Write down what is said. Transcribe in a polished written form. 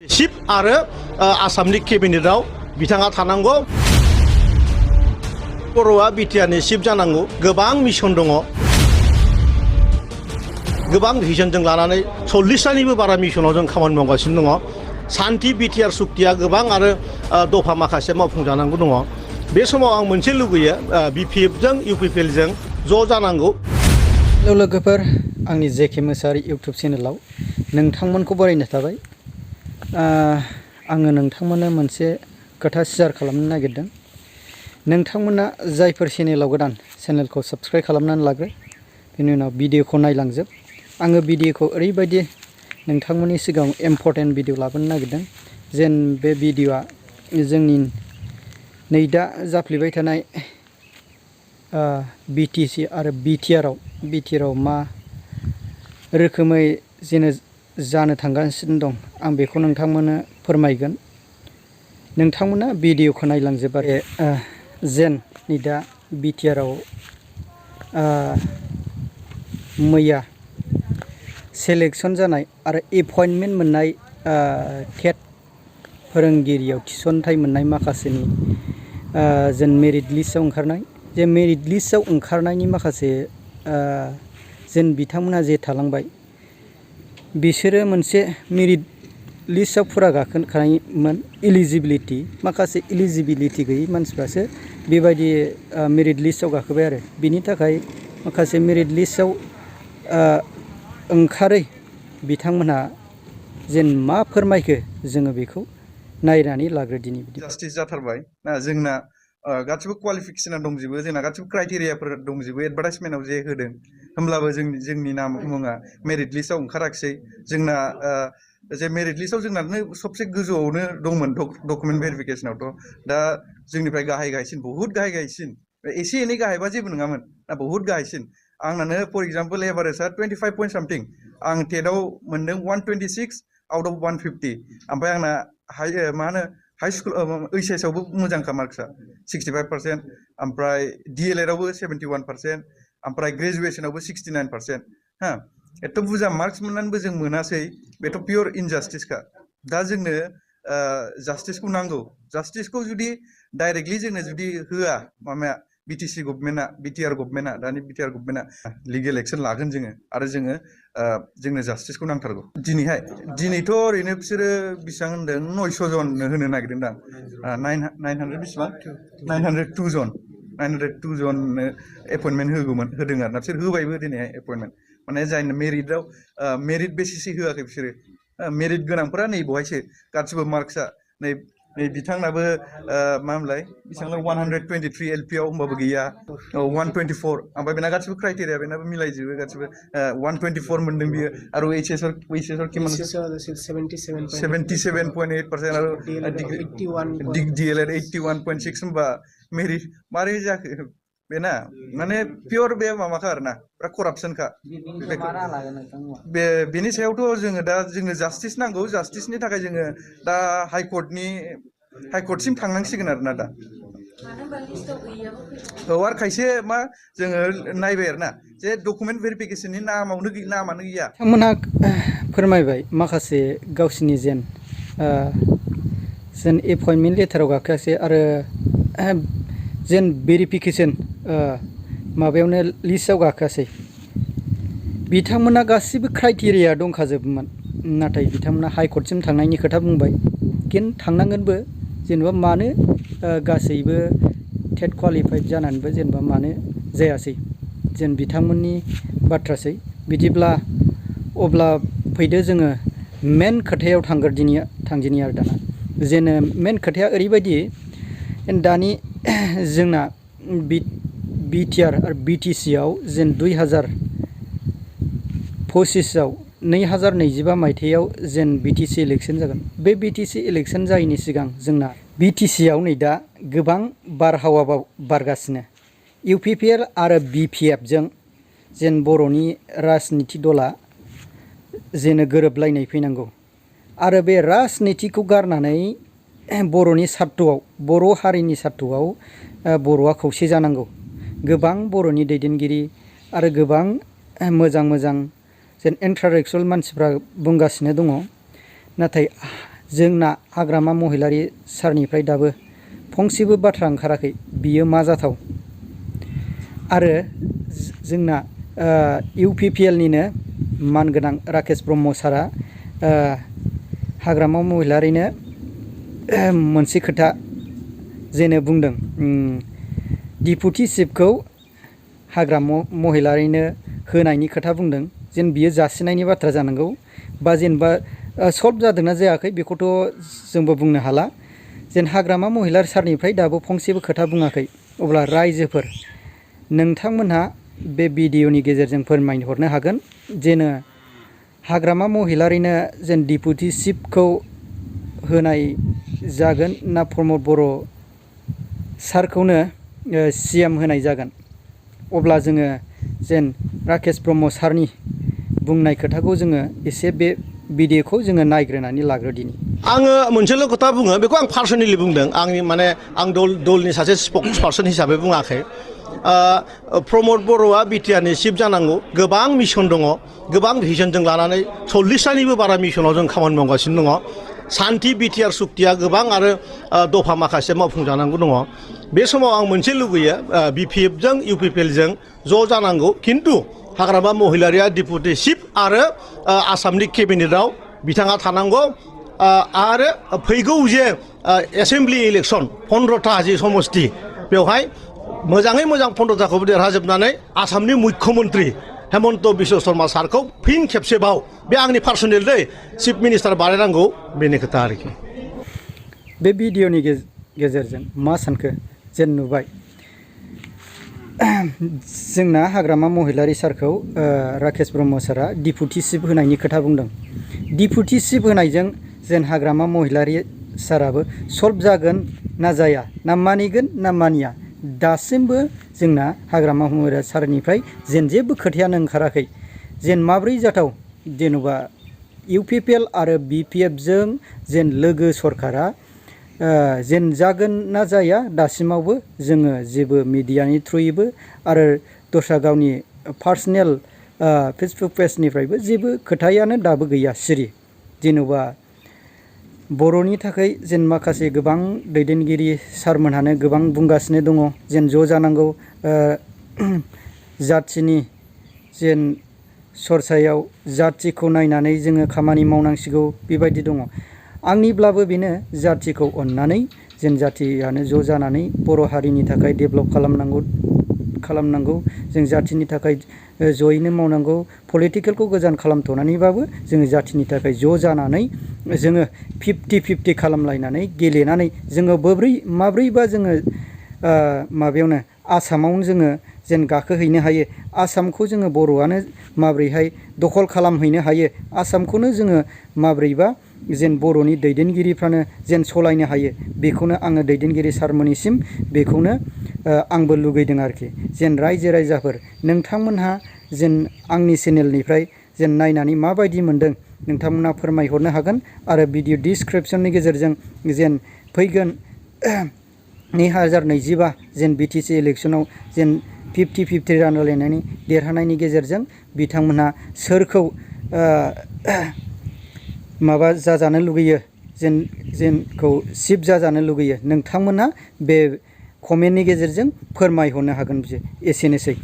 Chief आरो आसामनि केबिनेटआव बिथाङा थानांगौ। बर'आ बिटिआरनि चिफ जानांगौ। गोबां मिशन दङ, गोबां डिसिजनजों लानानै 40टानिबो बारा मिशनाव जों खामानि मावगासिनो दङ। सान्थि बिटिआर सुक्तिया गोबां आरो दफा माखासे मावफुंजानांगौ दङ। बे समाव आं मोनसे लुगैयो, बिपिएफजों इउपिपिएलजों ज' जानांगौ। हेलौ लोगोफोर, आंनि जेके मोसाहारि इउटुब चेनेलाव नोंथांमोनखौ बरायनो थाबाय। आङो नोंथांमोननो मोनसे खोथा शेयार खालामनो नागिरदों। नोंथांमोना जायफोर चेनेलाव गोदान, चेनेलखौ साबस्क्राइब खालामनानै लाग्रो, बेनि उनाव भिडिअखौ नायलांजोब। आङो भिडिअखौ ओरैबायदि नोंथांमोननि सिगाङाव इम्परटेन्ट भिडिअ लाबोनो नागिरदों, जेन बे भिडिअआ जोंनि नै दा जाफ्लेबाय थानाय बिटिसि आरो बिटिआरआव मा रोखोमै जेनो जानो थांगासिनो दं, आं बेखौ नोंथांमोननो फोरमायगोन। नोंथांमोना भिडिअखौ नायलांजोब आरो जेन नै दा बिटिआरआव मैया सेलेक्सन जानाय आरो एपइन्टमेन्ट मोननाय टेट फोरोंगिरियाव थिसनथाइ मोननाय माखासेनि जेन मेरिट लिस्टआव ओंखारनाय, जे मेरिट लिस्टआव ओंखारनायनि माखासे जेन बिथांमोना जे थालांबाय, बिसोरो मोनसे मेरिट लिस्टआव फुरा गाखोखानायमोन। इलिजिबिलिटि, माखासे इलिजिबिलिटि गैयै मानसिफ्रासो बेबायदि मेरिट लिस्टआव गाखोबाय आरो बिनि थाखाय माखासे मेरिट लिस्टआव ओंखारै बिथांमोनहा जेन मा फोरमायखो, जोङो बेखौ नायनानै लाग्रो दिनै बिदि। जास्टिस जाथारबाय ना जोंना गासिबो क्वालिफिकेसना दंजोबो, जोंना गासिबो क्राइटेरियाफोर दंजोबो एडभार्टाइजमेन्टआव जे होदों, होमब्लाबो जोंनि मुङा मेरिट लिस्टआव ओंखाराखिसै। जोंना जे मेरिट लिस्टआव जोंनानो सबसे गोजौआवनो दंमोन डकुमेन्ट भेरिफिकेसनावथ', दा जोंनिफ्राय गाहायसिन, बहुद गाहायसिन। एसे एनै गाहायबा जेबो नङामोन, दा बहुद गाहायसिन। आंनानो फर एग्जाम्पल एभारेजआ 25 पइन्ट सामथिं, आं टेटआव मोनदों 126 आउट अफ 150। ओमफ्राय आंना मा होनो हाइ स्कुल ओइस आवबो मोजांखा मार्कसा 65%, ओमफ्राय डिएलएड आवबो 71%, ओमफ्राय ग्रेजुवेसनावबो 69%। हा, एथ' बुरजा मार्कस मोननानैबो जों मोनासै, बेथ' पियर इनजास्टिसखा। दा जोंनो जास्टिसखौ नांगौ। जास्टिसखौ जुदि डाइरेक्टलि जोंनो जुदि होआ माबाया बिटिसि गभर्नमेन्टआ, बिटिआर गभर्नमेन्टआ, दानि बिटिआर गभर्नमेन्टआ लिगेल एक्सन लागोन जोङो, आरो जोंनो जास्टिसखौ नांथारगौ। दिनैथ' ओरैनो बिसोरो बेसेबां होनदों, 900 जन होनो नागिरदों दां। 900 बेसेबां 902 जन 902 जननो एपइन्टमेन्ट होदों आरो ना बिसोर होबायबो दिनैहाय एपइन्टमेन्ट। माने जायनो मेरिटआव मेरिट बेसिसै होआखै बिसोरो, मेरिट गोनांफोरा नै बहायसो गासिबो मार्कसा नै बिथांनाबो मा होनलाय बेसेबां 123 एलपिआव होमबाबो गैया, 124। ओमफ्राय बेना गासिबो क्राइटेरिया बेनाबो मिलायजोबो गासिबो। 124 मोनदों बियो, आरो ओइस आव किमान 77.8%, आरो डिएलएड 81.6। होमबा मेरिट मारै जाखो बेना? माने पियर बे माबाखा आरो ना, बिराद करापसनखा। बेनि सायावथ' जोङो दा जोंनो जास्टिस नांगौ। जास्टिसनि थाखाय जोङो दा हाइकर्टसिम थांनांसिगोन आरो ना दा। औ, आरो खायसे मा जोङो नायबाय आरो ना, जे डकुमेन्ट भेरिफिकेसननि नामानो गैया। बिथांमोनहा फोरमायबाय माखासे गावसिनि जेन एपइन्टमेन्ट लेटाराव गाखोआसै, आरो जेन भेरिफिकेसन माबायावनो लिस्टआव गाखोआसै। बिथांमोना गासिबो क्राइटेरिया दंखाजोबोमोन, नाथाय बिथांमोना हाइकर्टसिम थांनायनि खोथा बुंबाय। खिन्थु थांनांगोनबो, जेनेबा मानो गासैबो टेट क्वालिफाइड जानानैबो जेनेबा मानो जायासै, जेन बिथांमोननि बाथ्रासै। बिदिब्ला अब्ला फैदो जोङो मेन खोथायाव थांदिनि आरो दाना। जेन मेन खोथाया ओरैबायदि, दानि जोंना बिटिआर आरो बिटिसिआव जेन 2025आव 2025 मायथाइयाव जेन बिटिसि इलेक्सन जागोन। बे बिटिसि इलेक्सन जायैनि सिगां जोंना बिटिसिआव नै दा गोबां बारहावा बारगासिनो। इउपिपिएल आरो बिपिएफजों जेन बर'नि राजनिति दला जेन गोरोबलायनाय फैनांगौ, आरो बे राजनितिखौ गारनानै बर'नि सार्थआव, बर' हारिनि सार्थआव बर'आ खौसे जानांगौ। गोबां बर'नि दैदेनगिरि आरो गोबां मोजां जेन इन्टालेक्सुवेल मानसिफ्रा बुंगासिनो दङ, नाथाय जोंना हाग्रामा महिलारि सारनिफ्राय दाबो फंसेबो बाथ्रा ओंखाराखै बियो मा जाथाव आरो जोंना UPPL निनो मानगोनां राकेश ब्रह्म सारा हाग्रामा महिलारिनो मोनसे खोथा जेनो बुंदों डिपुटि चिफखौ हाग्रामा महिलारिनो होनायनि खोथा बुंदों जेन बियो जासिनायनि बाथ्रा जानांगौ बा जेनेबा सल्भ जादोंना जायाखै बेखौथ' जोंबो बुंनो हाला जेन हाग्रामा महिलारि सारनिफ्राय दाबो फंसेबो खोथा बुङाखै अब्ला रायजोफोर नोंथांमोनहा बे भिडिअनि गेजेरजों फोरमायहरनो हागोन जेन हाग्रामा महिलारिनो जेन डिपुटि चिफखौ होनाय जागोन ना प्रमद बर' सारखौनो CM होनाय जागोन अब्ला जोङो जेन राकेश ब्रह्म सारनि बुंनाय खोथाखौ जोङो एसे बे भिडिअखौ जोङो नायग्रोनानै लाग्रोदिनि आङो मोनसेल' खोथा बुङो बेखौ आं पार्सनेलि बुंदों आंनि माने आं दलनि सासे स्पक्स पार्सन हिसाबै बुङाखै प्रमद बर'आ बिटिआरनि चिफ जानांगौ गोबां मिशन दङ गोबां भिजनजों लानानै 40तानिबो बारा मिशनाव जों खामानि मावगासिनो दङ सान्थि बिटिआर सुक्तिया गोबां आरो दफा माखासे मावफुंजानांगौ दङ बे समाव आं मोनसे लुगैयो BPFजों UPPLजों ज' जानांगौ खिन्थु हाग्रामा महिलारिया डिपुटि चिफ आरो आसामनि केबिनेटआव बिथाङा थानांगौ आरो फैगौ जे एसेम्बलि इलेक्सन 15टा जि समस्ति बेवहाय मोजाङै मोजां 15टाखौबो देरहाजोबनानै आसामनि मुख्यमन्त्रि हेमन्त बिश्व शर्मा सारखौ फिन खेबसेबाव बे आंनि पार्सनेल दै चिफ मिनिस्टार बानायनांगौ बेनि खोथा आरोखि बे भिडिअनि गेजेरजों मा सानखो जेन नुबाय जोंना हाग्रामा महिलारि सारखौ राकेश ब्रह्म सारा डिपुटि चिफ होनायनि खोथा बुंदों डिपुटि चिफ होनायजों जेन हाग्रामा महिलारि साराबो सल्भ जागोन ना जाया ना मानिगोन ना मानिया दासिमबो जोंना हाग्रामा महिलारि सारनिफ्राय जेन जेबो खोथायानो ओंखाराखै जेन माब्रै जाथाव जेन'बा UPPL आरो BPFजों जेन लोगो सरकारा जेन जागोन ना जाया दासिमावबो जोङो जेबो मिडियानि थ्रुयैबो आरो दस्रा गावनि पार्सनेल फेसबुक पेजनिफ्रायबो जेबो खोथायानो दाबो गैया सिरि जेन'बा बर'नि थाखाय जेन माखासे गोबां दैदेनगिरि सारमोनहानो गोबां बुंगासिनो दङ जेन ज' जानांगौ जाथिनि जेन सरसायाव जाथिखौ नायनानै जोङो खामानि मावनांसिगौ बेबायदि दङ आंनिब्लाबो बेनो जाथिखौ अननानै जेन जाथियानो ज' जानानै बर' हारिनि थाखाय डेभेलप खालामनांगौ जों जाथिनि थाखाय जयैनो मावनांगौ पलिटिकेलखौ गोजान खालामथ'नानैबाबो जोङो जाथिनि थाखाय ज' जानानै जोङो 50-50 खालामलायनानै गेलेनानै जोङो माब्रैबा जोङो माबायावनो आसामावनो जोङो जेन गाखोहैनो हायो आसामखौ जोङो बर'आनो माब्रैहाय दखल खालामहैनो हायो आसामखौनो जोङो माब्रैबा जेन बर'नि दैदेनगिरिफ्रानो जेन सलायनो हायो बेखौनो आङो दैदेनगिरि सारमोननिसिम बेखौनो आंबो लुगैदों आरोखि जेन रायजो राजाफोर नोंथांमोनहा जेन आंनि चेनेलनिफ्राय जेन नायनानै माबायदि मोनदों नोंथांमोना फोरमायहरनो हागोन आरो भिडिअ डिसक्रिपसननि गेजेरजों जेन फैगोन 2025 जेन BTC इलेक्सनाव जेन 50-50 रानलायनानै देरहानायनि गेजेरजों बिथांमोनहा सोरखौ माबा जाजानो लुगैयो जेनखौ चिफ जाजानो लुगैयो नोंथांमोना बे कमेन्टनि गेजेरजों फोरमायहरनो हागोन एसेनोसै